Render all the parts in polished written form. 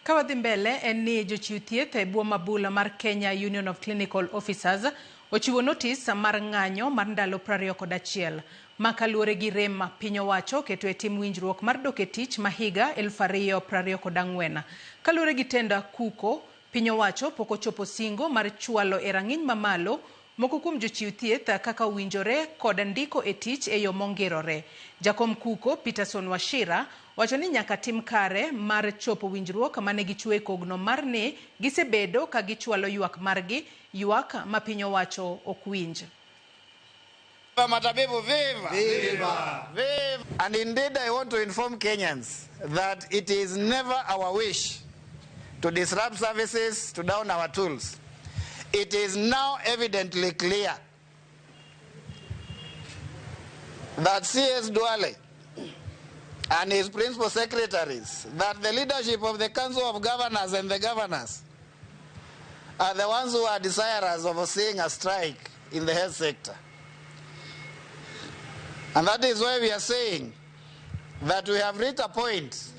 Ka wadhi mbele en ni jochiw thieth e bwo mabula mar Kenya Union of Clinical Officers ochiwo notis mar ng'anyo mar ndalo 21. Ma kaluwore gi rem ma piny owacho oketo e tim winjruok mar dok e tich ma higa 2024. Kaluwore gi tend KUCO, piny owacho pok ochopo singo mar chwalo e rang'iny mamalo moko kuom jochiw thieth kaka owinjore kod ndiko e tich e yo mongirore. Jakom KUCO, Peterson Wachira, wacho ni nyaka tim kare mar chopo winjruok mane gichiwo e kogno mar ni gisebedo ka gichwalo ywak margi, ywak ma piny owacho ok winj. Viva Matabibu, viva! Viva! Viva! And indeed, I want to inform Kenyans that it is never our wish to disrupt services, to down our tools. It is now evidently clear that CS Duale and his principal secretaries, that the leadership of the Council of Governors and the governors are the ones who are desirous of seeing a strike in the health sector. And that is why we are saying that we have reached a point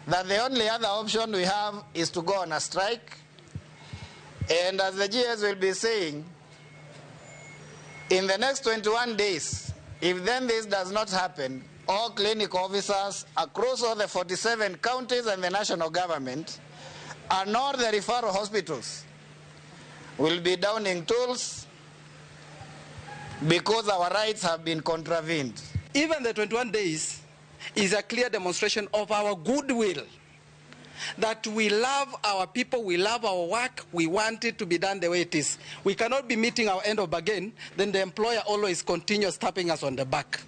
that the only other option we have is to go on a strike. And as the GS will be saying, in the next 21 days, if then this does not happen, all clinic officers across all the 47 counties and the national government and all the referral hospitals will be downing tools because our rights have been contravened. Even the 21 days is a clear demonstration of our goodwill, that we love our people, we love our work, we want it to be done the way it is. We cannot be meeting our end of bargain, then the employer always continues tapping us on the back.